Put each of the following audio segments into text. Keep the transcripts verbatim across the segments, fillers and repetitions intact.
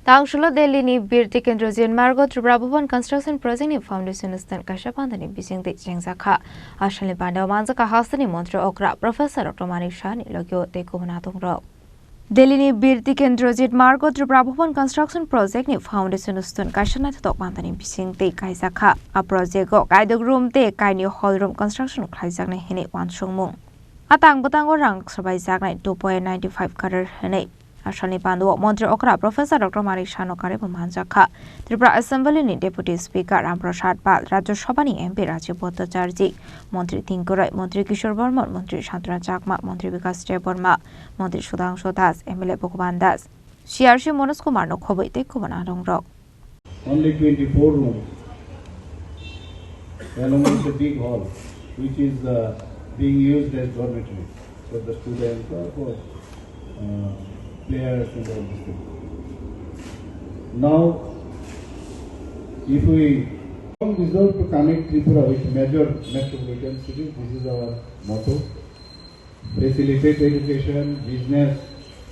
Tangsulo Delhi ni Bir Tikendrajit Margo Tripura Bhavan Construction Project ni foundation stone kaisa pandani bisingtwi chengjakha. Asalni pandao manjakha hasteni montri okra Professor Doctor Manik Saha ni logio tei kubun atongrok. Delhi ni Bir Tikendrajit Margo Tripura Bhavan Construction Project ni foundation stone kaisa naithotok pandani bisingtwi kaijakha. A project o kaidok room tei kaini hall room construction khlaijaknai hinwi uansukmung. A tang bwtango rang swbaijaknai two point nine five crore hinwi. Asalni pandao montri okra Professor Doctor Manik Saha no karwi bo manjakha. Tripura Assembly ni Deputy Speaker Ram Prasad Pal, Rajya Sabha ni M P Rajiv Bhattacharjee, Montri Tinku Roy, Montri Kishore Burman, Montri Santana Chakma, Montri Bikash Debbarma, Montri Sudhanshu Das, M L A Bhagavan Das, C R C Manoj Kumar no khobwi tei kubun arongrok. Only twenty-four rooms, along with the big hall, which is, uh, being used as dormitory for the students or for, uh, players and all these things. Now, if we resolve to connect Tripura with major metropolitan cities, this is our motto. Facilitate education, business,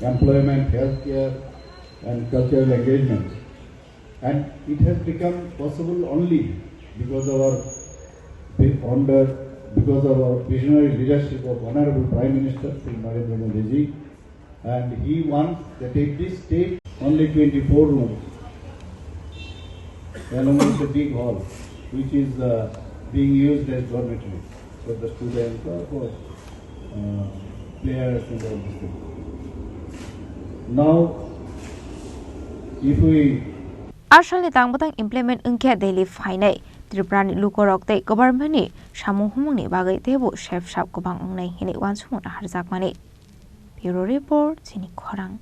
employment, healthcare, and cultural engagement. And it has become possible only because of our vi-, under, because of our visionary leadership of Honorable Prime Minister Shri Narendra Modi ji. And he wants that at this stage, only twenty-four rooms, along with the big hall, which is, uh, being used as dormitory for the students or for, uh, players and all these things. Now, if we Asalni tang bwtang implement wngkhe Delhi phainai Tripura ni lukurok tei government ni samung humung ni bagwi teibo sep sap kwbang wngnai hinwi uansukmung naharjakmani. Bureau Report, Chini Khorang.